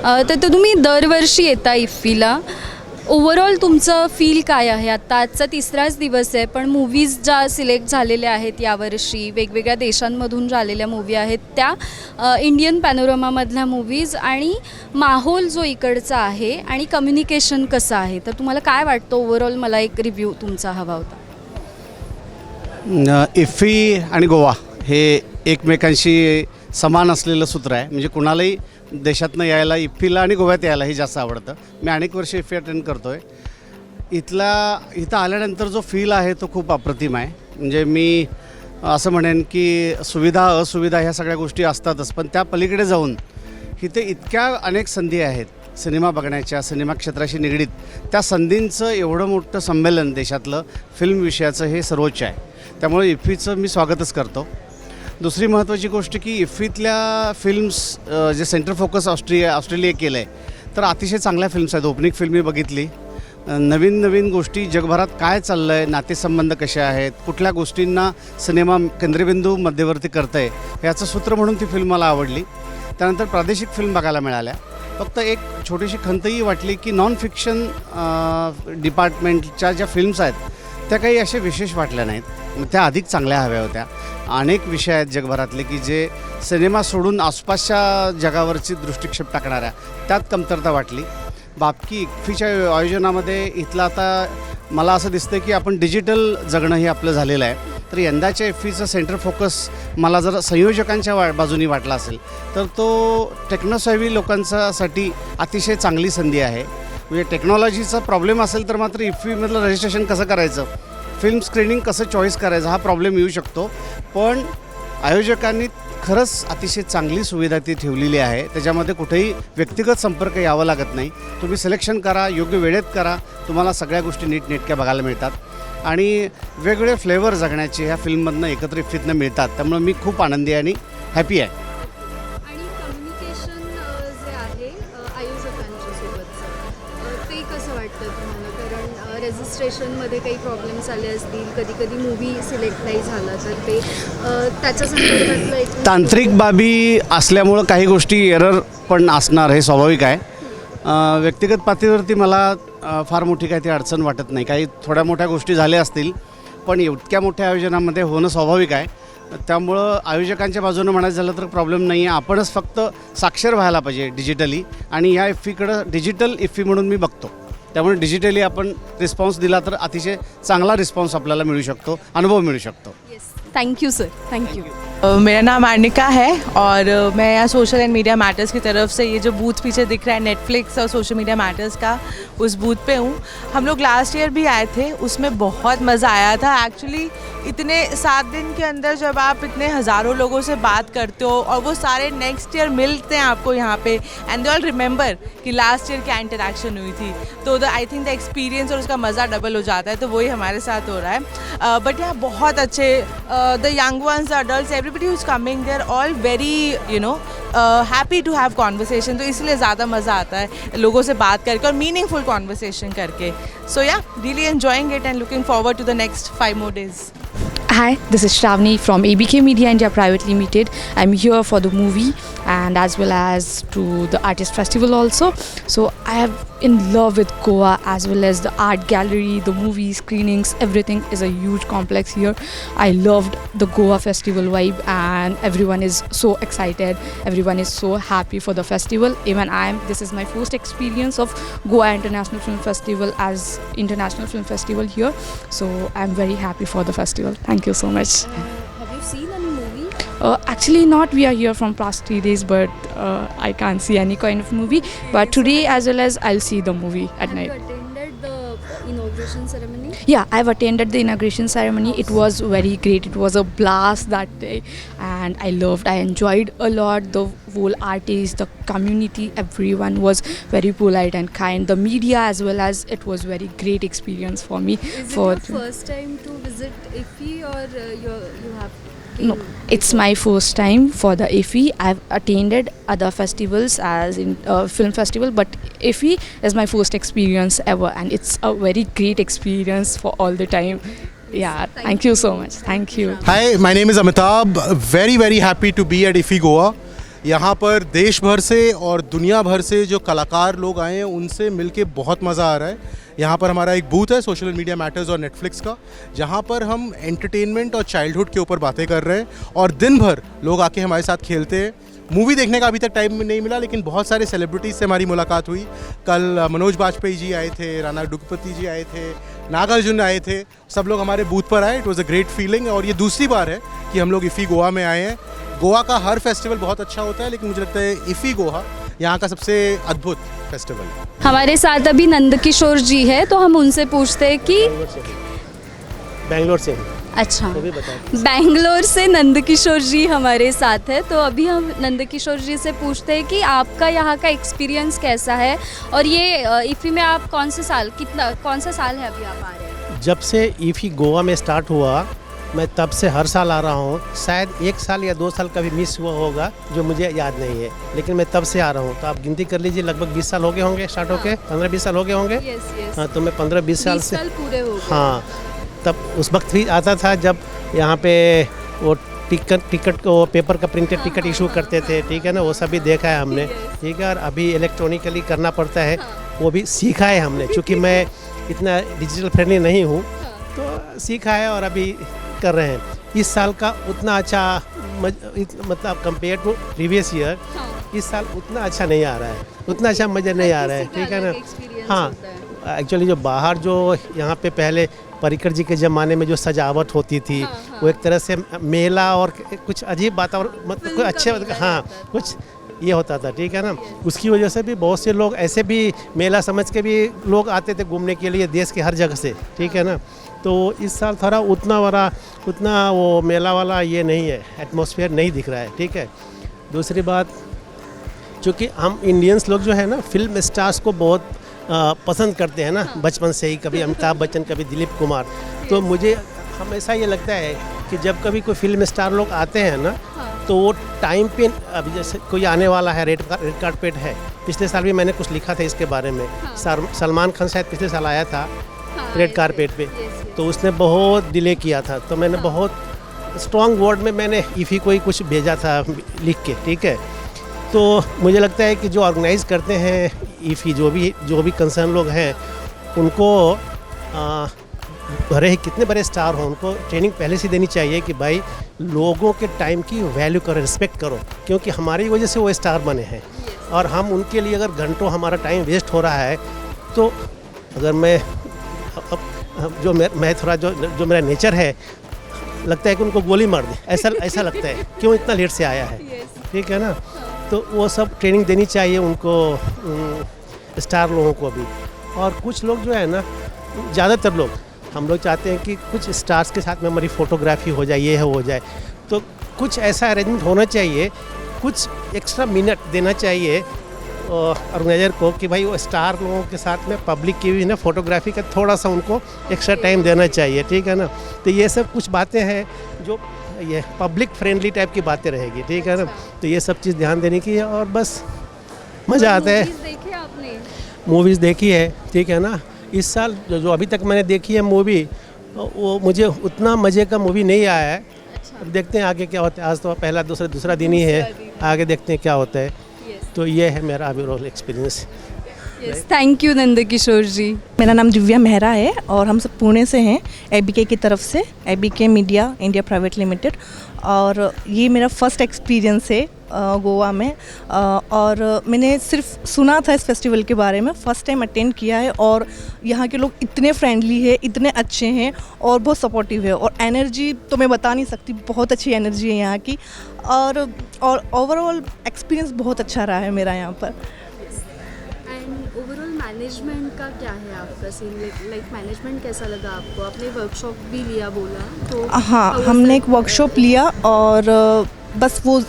तर तर तुम्ही दरवर्षी येता इफ्फीला. ओव्हरऑल तुमचं फील काय आहे? आत्ता आजचा तिसराच दिवस आहे, पण मूव्हीज ज्या सिलेक्ट झालेल्या आहेत यावर्षी, वेगवेगळ्या देशांमधून ज्या आलेल्या मूव्ही आहेत त्या, इंडियन पॅनोरमामधल्या मूव्हीज आणि माहोल जो इकडचा आहे आणि कम्युनिकेशन कसं आहे, तर तुम्हाला काय वाटतं ओव्हरऑल? मला एक रिव्ह्यू तुमचा हवा होता. इफ्फी आणि गोवा हे एकमेकांशी समान असलेलं सूत्र आहे. म्हणजे कुणालाही देशातनं यायला, इफ्फीला आणि गोव्यात यायला हे जास्त आवडतं. मी अनेक वर्ष इफ्फी अटेंड करतो आहे. इथं आल्यानंतर जो फील आहे तो खूप अप्रतिम आहे. म्हणजे मी असं म्हणेन की सुविधा असुविधा ह्या सगळ्या गोष्टी असतातच, पण त्या पलीकडे जाऊन इथे इतक्या अनेक संधी आहेत सिनेमा बघण्याच्या, सिनेमा क्षेत्राशी निगडीत. त्या संधींचं एवढं मोठं संमेलन देशातलं फिल्म विषयाचं हे सर्वोच्च आहे. त्यामुळे इफ्फीचं मी स्वागतच करतो. दुसरी महत्त्वाची गोष्ट की इफ्फीतल्या फिल्म्स जे सेंटर फोकस ऑस्ट्रेलिया केलं आहे, तर अतिशय चांगल्या फिल्म्स आहेत. ओपनिंग फिल्म मी बघितली. नवीन नवीन गोष्टी, जगभरात काय चाललं आहे, नातेसंबंध कसे आहेत, कुठल्या गोष्टींना सिनेमा केंद्रबिंदू मध्यवर्ती करतं आहे, याचं सूत्र म्हणून ती फिल्म मला आवडली. त्यानंतर प्रादेशिक फिल्म बघायला मिळाल्या. फक्त एक छोटीशी खंतही वाटली की नॉन फिक्शन डिपार्टमेंटच्या ज्या फिल्म्स आहेत त्या काही अशा विशेष वाटल्या नाहीत. त्या अधिक चांगल्या हव्या होत्या. अनेक विषय आहेत जगभरातले की जे सिनेमा सोडून आसपासच्या जगावरची दृष्टिक्षेप टाकणाऱ्या, त्यात कमतरता वाटली. बाकी इफ्फीच्या आयोजनामध्ये इथलं आता मला असं दिसतं की आपण डिजिटल जगणं हे आपलं झालेलं आहे. तर यंदाच्या इफ्फीचं सेंटर फोकस मला जर संयोजकांच्या बाजूनी वाटला असेल, तर तो टेक्नोसॅव्ही लोकांच्यासाठी अतिशय चांगली संधी आहे. म्हणजे टेक्नॉलॉजीचा प्रॉब्लेम असेल तर मात्र इफ्फीमधलं रजिस्ट्रेशन कसं करायचं, फिल्म स्क्रीनिंग कसं चॉईस करायचं, हा प्रॉब्लेम येऊ शकतो. पण आयोजकांनी खरंच अतिशय चांगली सुविधा ती ठेवलेली आहे. त्याच्यामध्ये कुठेही व्यक्तिगत संपर्क यावं लागत नाही. तुम्ही सिलेक्शन करा, योग्य वेळेत करा, तुम्हाला सगळ्या गोष्टी नीटनेटक्या बघायला मिळतात आणि वेगवेगळे फ्लेवर जगण्याचे ह्या फिल्ममधनं एकत्र इफ्फीतनं मिळतात. त्यामुळे मी खूप आनंदी आणि हॅपी आहे. आणि कम्युनिकेशन जे आहे आयोजकांच्या सोबतचं, ते कसं वाटतं तुम्हाला? कारण रजिस्ट्रेशनमध्ये काही प्रॉब्लेम्स आले असतील, कधी कधी मूवी सिलेक्ट नाही झाला, तर ते त्याच्या संदर्भातलं एक तांत्रिक बाबी असल्यामुळं काही गोष्टी एरर पण असणार हे स्वाभाविक आहे. व्यक्तिगत पातळीवरती मला फार मोठी काही ती अडचण वाटत नाही. काही थोड्या मोठ्या गोष्टी झाल्या असतील, पण इतक्या मोठ्या आयोजनामध्ये होणं स्वाभाविक आहे. त्यामुळं आयोजकांच्या बाजूनं म्हणायचं झालं तर प्रॉब्लेम नाही आहे. आपणच फक्त साक्षर व्हायला पाहिजे डिजिटली आणि ह्या इफ्फीकडं डिजिटल इफ्फी म्हणून मी बघतो. त्यामुळे डिजिटली आपण रिस्पॉन्स दिला तर अतिशय चांगला रिस्पॉन्स आपल्याला मिळू शकतो, अनुभव मिळू शकतो. Yes, thank you sir, thank you. मेरा नाम अर्निका है और मैं यहाँ सोशल एंड मीडिया मैटर्स की तरफ से, ये जो बूथ पीछे दिख रहा है नेटफ्लिक्स और सोशल मीडिया मैटर्स का, उस बूथ पे हूँ। हम लोग लास्ट ईयर भी आए थे, उसमें बहुत मज़ा आया था। एक्चुअली इतने 7 दिन के अंदर जब आप इतने हज़ारों लोगों से बात करते हो और वो सारे नेक्स्ट ईयर मिलते हैं आपको यहाँ pay and they all remember कि लास्ट ईयर क्या इंटरेक्शन हुई थी, तो the I think the experience और उसका मज़ा डबल हो जाता है। तो वही हमारे साथ हो रहा है। बट यहाँ बहुत अच्छे the young ones, adults, everybody who's coming, they are all very happy to have conversation. तो इसलिए ज़्यादा मज़ा आता है लोगों से बात करके और मीनिंगफुल कॉन्वर्सेशन करके। So yeah, really enjoying it and looking forward to the next 5 more days. Hi, this is Shravani from ABK Media India Private Limited. I'm here for the movie and as well as to the artist festival also. So I am in love with Goa as well as the art gallery, the movie screenings, everything is a huge complex here. I loved the Goa festival vibe and everyone is so excited. Everyone is so happy for the festival. Even I am. This is my first experience of Goa International Film Festival as international film festival here. So I'm very happy for the festival. Thank you so much. Have you seen any movie? Actually, not. We are here from past 3 days, but I can't see any kind of movie. But today, as well as I'll see the movie at Have night. you attended the inauguration ceremony? Yeah, I've attended the inauguration ceremony. It was very great. It was a blast that day, and I loved. I enjoyed a lot. The whole artists, the community, everyone was very polite and kind. The media as well as, it was very great experience for me. Is for it your first time to visit IFFI or you have No, it's my first time for the IFFI. I've attended other festivals as in film festival, but IFFI is my first experience ever, and it's a very great experience for all the time. Yeah, thank you so much. Thank you. Hi, my name is Amitabh. Very, very happy to be at IFFI Goa. यहाँ पर देश भर से और दुनिया भर से जो कलाकार लोग आए हैं उनसे मिलके बहुत मज़ा आ रहा है। यहाँ पर हमारा एक बूथ है सोशल मीडिया मैटर्स और नेटफ्लिक्स का, जहाँ पर हम एंटरटेनमेंट और चाइल्डहुड के ऊपर बातें कर रहे हैं और दिन भर लोग आके हमारे साथ खेलते हैं। मूवी देखने का अभी तक टाइम नहीं मिला, लेकिन बहुत सारे सेलिब्रिटीज़ से हमारी मुलाकात हुई। कल मनोज बाजपेयी जी आए थे, राणा डुगपति जी आए थे, नागार्जुन आए थे, सब लोग हमारे बूथ पर आए। It was a great feeling. और ये दूसरी बार है कि हम लोग इफ़ी गोवा में आए हैं। गोवा का हर फेस्टिवल बहुत अच्छा होता है, लेकिन मुझे लगता है इफ़ी गोवा यहाँ का सबसे अद्भुत फेस्टिवल है। हमारे साथ अभी नंदकिशोर जी है, तो हम उनसे पूछते हैं कि बैंगलोर से। अच्छा, वो भी बताओ। बैंगलोर से नंदकिशोर जी हमारे साथ है, तो अभी हम नंदकिशोर जी से पूछते हैं कि आपका यहाँ का एक्सपीरियंस कैसा है और ये इफ़ी में आप कौन से साल, कितना, कौन सा साल है अभी आप आ रहे हैं? जब से इफ़ी गोवा में स्टार्ट हुआ मैं तब से हर साल आ रहा हूँ। शायद एक साल या 2 साल कभी मिस हुआ होगा जो मुझे याद नहीं है, लेकिन मैं तब से आ रहा हूँ। तो आप गिनती कर लीजिए, लगभग 20 साल हो गए होंगे स्टार्ट होके, 15-20 साल हो गए होंगे। S S. हाँ, तो मैं 15-20 साल 20 से साल पूरे हो गए। हाँ, तब उस वक्त भी आता था जब यहाँ पे वो टिकट को पेपर का प्रिंटेड टिकट इशू करते थे, ठीक है ना, वो सब भी देखा है हमने, ठीक है। और अभी इलेक्ट्रॉनिकली करना पड़ता है, वो भी सीखा है हमने, चूँकि मैं इतना डिजिटल फ्रेंडली नहीं हूँ, तो सीखा है और अभी कर रहे हैं। इस साल का उतना अच्छा मतलब कंपेयर टू प्रीवियस ईयर इस साल उतना अच्छा नहीं आ रहा है, उतना अच्छा मज़ा नहीं आ रहा है, ठीक है ना। हाँ, एक्चुअली जो बाहर जो यहाँ पे पहले पर्रिकर जी के ज़माने में जो सजावट होती थी, वो एक तरह से मेला और कुछ अजीब वातावरण, मतलब कोई अच्छे, हाँ, कुछ ये होता था, ठीक है ना। उसकी वजह से भी बहुत से लोग ऐसे भी मेला समझ के भी लोग आते थे घूमने के लिए देश के हर जगह से, ठीक है ना। तो इस साल थोड़ा उतना वो मेला वाला ये नहीं है, एटमॉस्फेयर नहीं दिख रहा है, ठीक है। दूसरी बात, चूँकि हम इंडियंस लोग जो है ना फिल्म स्टार्स को बहुत पसंद करते हैं ना, बचपन से ही, कभी अमिताभ बच्चन, कभी दिलीप कुमार। तो मुझे हमेशा ये लगता है कि जब कभी कोई फिल्म स्टार लोग आते हैं ना, तो वो टाइम पे, अभी जैसे कोई आने वाला है, रेड कार्पेट है, पिछले साल भी मैंने कुछ लिखा था इसके बारे में, सलमान खान शायद पिछले साल आया था रेड कार्पेट पे, तो उसने बहुत डिले किया था, तो मैंने बहुत स्ट्रॉन्ग वर्ड में मैंने इफ़ी को ही कुछ भेजा था लिख के, ठीक है। तो मुझे लगता है कि जो ऑर्गेनाइज़ करते हैं इफ़ी, जो भी कंसर्न लोग हैं, उनको भरे ही कितने बड़े स्टार हों, उनको ट्रेनिंग पहले से देनी चाहिए कि भाई लोगों के टाइम की वैल्यू करो, रिस्पेक्ट करो, क्योंकि हमारी वजह से वो स्टार बने हैं और हम उनके लिए अगर घंटों हमारा टाइम वेस्ट हो रहा है, तो अगर मैं अब जो मैं थोड़ा जो मेरा नेचर है, लगता है कि उनको गोली मार दे, ऐसा लगता है क्यों इतना लेट से आया है, ठीक है ना। तो वो सब ट्रेनिंग देनी चाहिए उनको, स्टार लोगों को भी। और कुछ लोग जो है ना, ज़्यादातर लोग, हम लोग चाहते हैं कि कुछ स्टार्स के साथ में हमारी फ़ोटोग्राफी हो जाए, ये है हो जाए, तो कुछ ऐसा अरेंजमेंट होना चाहिए, कुछ एक्स्ट्रा मिनट देना चाहिए ऑर्गेनाइजर को कि भाई वो स्टार लोगों के साथ में पब्लिक की भी ना फ़ोटोग्राफी का थोड़ा सा उनको एक्स्ट्रा टाइम देना चाहिए, ठीक है ना। तो ये सब कुछ बातें हैं जो ये पब्लिक फ्रेंडली टाइप की बातें रहेगी, ठीक है ना। तो ये सब चीज़ ध्यान देने की है और बस मज़ा आता है। देखी आपने मूवीज़ देखी है, ठीक है ना। इस साल जो अभी तक मैंने देखी है मूवी, वो मुझे उतना मज़े का मूवी नहीं आया है। अब देखते हैं आगे क्या होता है। आज तो पहला दूसरा दिन ही है, आगे देखते हैं क्या होता है। तो ये है मेरा overall experience. Yes, thank you Nandkishore ji. मेरा नाम दिव्या मेहरा है और हम सब पुणे से हैं, एबीके की तरफ से, ABK media India private limited. और ये मेरा फर्स्ट एक्सपीरियंस है गोवा में, और मैंने सिर्फ सुना था इस फेस्टिवल के बारे में, फ़र्स्ट टाइम अटेंड किया है। और यहाँ के लोग इतने फ्रेंडली है, इतने अच्छे हैं और बहुत सपोर्टिव है। और एनर्जी तो मैं बता नहीं सकती, बहुत अच्छी एनर्जी है यहाँ की। और ओवरऑल एक्सपीरियंस बहुत अच्छा रहा है मेरा यहाँ पर। एंड ओवरऑल मैनेजमेंट का क्या है आपका सीन, लाइक मैनेजमेंट कैसा लगा आपको? आपने वर्कशॉप भी लिया बोला तो? हाँ, हमने एक वर्कशॉप लिया और बस वो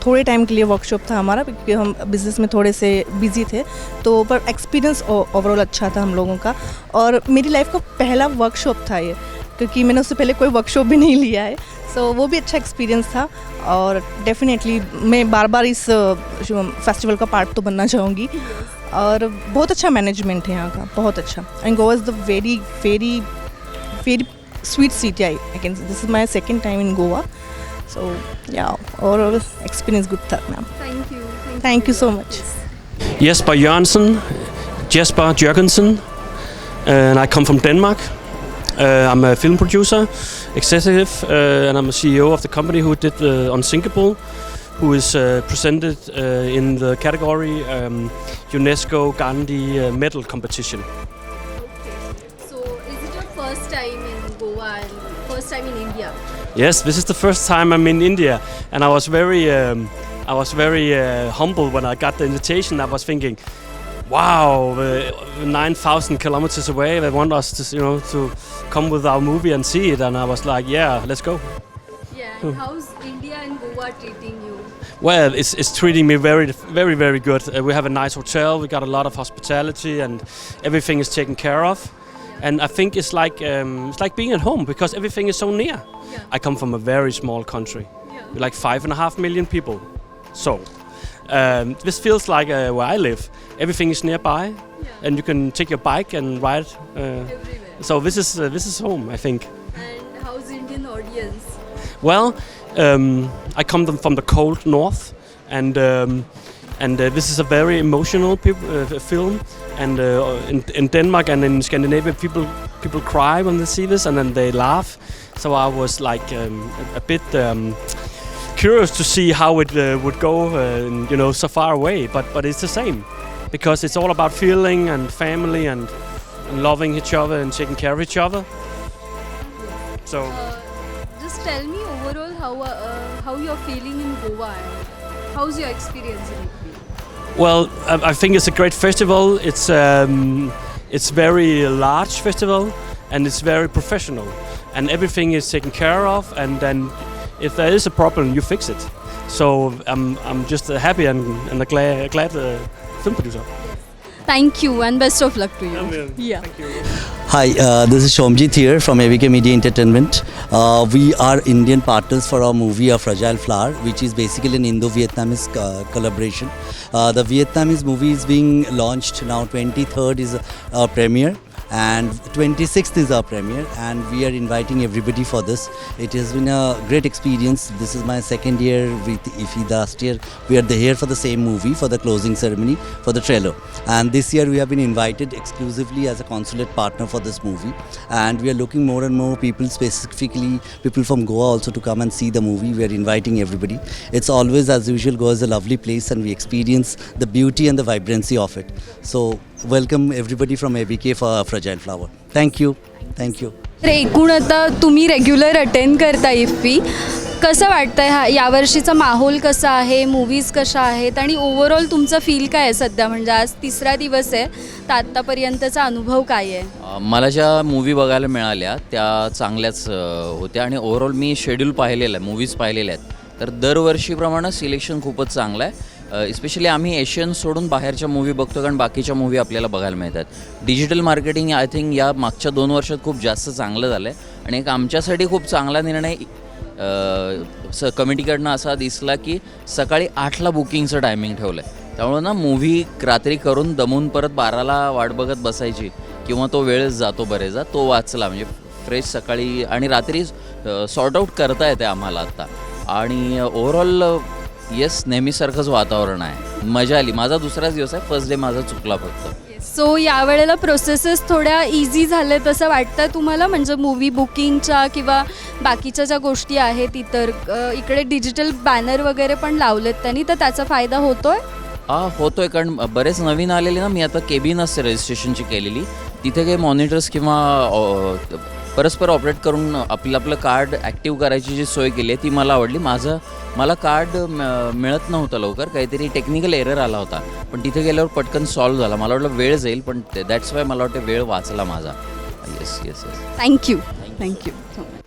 थोड़े टाइम के लिए वर्कशॉप था हमारा, क्योंकि हम बिज़नेस में थोड़े से बिज़ी थे। तो पर एक्सपीरियंस ओवरऑल अच्छा था हम लोगों का। और मेरी लाइफ का पहला वर्कशॉप था ये, क्योंकि मैंने उससे पहले कोई वर्कशॉप भी नहीं लिया है। सो वो भी अच्छा एक्सपीरियंस था। और डेफिनेटली मैं बार बार इस फेस्टिवल का पार्ट तो बनना चाहूँगी। और बहुत अच्छा मैनेजमेंट है यहाँ का, बहुत अच्छा। And Goa is the very very very sweet city. I can, this is my second time in Goa. So yeah, overall experience good था ma'am. Thank you. Thank you so much. Jesper Jørgensen, Jesper Jørgensen, and I come from Denmark. I'm a film producer, executive, and I'm a CEO of the company who did Unsinkable, who is presented in the category UNESCO Gandhi Medal Competition. So is it your first time in Goa and first time in India? Yes, this is the first time I'm in India, and I was very humble when I got the invitation. I was thinking, wow, 9,000 kilometers away, they want us to come with our movie and see it, and I was like, yeah, let's go. Yeah, and how's India and Goa treating you? Well, it's treating me very, very, very good. We have a nice hotel, we got a lot of hospitality, and everything is taken care of. And I think it's like being at home because everything is so near. I come from a very small country, we're like 5.5 million people. So this feels like where I live. Everything is nearby, and you can take your bike and ride. Everywhere. So this is home, I think. And how's Indian audience? Well, I come from the cold north, and this is a very emotional film. And in Denmark and in Scandinavia, people cry when they see this, and then they laugh. So I was like a bit curious to see how it would go, so far away. But it's the same, because it's all about feeling and family and loving each other and taking care of each other. So. Just tell me overall how you're feeling in Goa and how's your experience in IFFI? Well, I think it's a great festival. It's very large festival, and it's very professional, and everything is taken care of. And then, if there is a problem, you fix it. So I'm just happy and a glad film producer. Thank you and best of luck to you. Yeah. Thank you. Hi, this is Shomjit here from ABK Media Entertainment. We are Indian partners for our movie A Fragile Flower, which is basically an Indo-Vietnamese collaboration. The Vietnamese movie is being launched now. 23rd is our premiere and 26th is our premiere, and we are inviting everybody for this. It has been a great experience. This is my second year with IFFI. Last year we are here for the same movie, for the closing ceremony, for the trailer, and this year we have been invited exclusively as a consulate partner for this movie, and we are looking more and more people, specifically people from Goa also, to come and see the movie. We are inviting everybody. It's always, as usual, Goa is a lovely place and we experience the beauty and the vibrancy of it. So welcome everybody from ABK for A Fragile Flower. Thank you, thank you. तर एकूण आता तुम्ही regular attend करता IFFI, कसं वाटतंय? हा यावर्षीचा माहोल कसा आहे, मूवीज कशा आहेत आणि ओव्हरऑल तुमचा फील काय आहे सध्या? म्हणजे आज तिसरा दिवस आहे, तर आत्तापर्यंतचा अनुभव काय आहे? मला ज्या मूवी बघायला मिळाल्या त्या चांगल्याच होत्या आणि ओव्हरऑल मी शेड्यूल पाहिलेलं आहे, मूवीज पाहिलेल्या आहेत, तर दरवर्षीप्रमाणे सिलेक्शन खूपच चांगलं आहे. इस्पेशली आम्ही एशियन सोडून बाहेरच्या मूवी बघतो, कारण बाकीच्या मूवी आपल्याला बघायला मिळतात. डिजिटल मार्केटिंग I think या मागच्या 2 वर्षात खूप जास्त चांगलं झालं आहे आणि एक आमच्यासाठी खूप चांगला निर्णय कमिटीकडनं असा दिसला की सकाळी 8ला बुकिंगचं टायमिंग ठेवलं आहे. त्यामुळं ना मूव्ही रात्री करून दमून परत 12ला वाट बघत बसायची किंवा तो वेळच जातो बरेचदा, तो वाचला. म्हणजे फ्रेश सकाळी आणि रात्री सॉर्ट आऊट करता येते आम्हाला आत्ता. आणि ओव्हरऑल येस, नेहमीसारखंच वातावरण आहे, मजा आली. माझा दुसराच दिवस आहे, फर्स्ट डे माझा चुकला फक्त. सो यावेळेला प्रोसेसेस थोड्या इझी झाल्या तसं वाटतं तुम्हाला? म्हणजे मूवी बुकिंगच्या किंवा बाकीच्या ज्या गोष्टी आहेत इतर, इकडे डिजिटल बॅनर वगैरे पण लावलेत त्यांनी, तर त्याचा फायदा होतोय? हा, होतोय, कारण बरेच नवीन आलेले ना. मी आता केबिन असते रजिस्ट्रेशनची केलेली, तिथे काही मॉनिटर्स किंवा परस्पर ऑपरेट करून आपलं आपलं कार्ड ॲक्टिव्ह करायची जी सोय केली आहे ती मला आवडली. माझं मला कार्ड मिळत नव्हतं लवकर, काहीतरी टेक्निकल एरर आला होता, पण तिथे गेल्यावर पटकन सॉल्व्ह झाला. मला वाटलं वेळ जाईल, पण दॅट्स वाय मला वाटतं वेळ वाचला माझा. Yes. Thank you, thank you so much.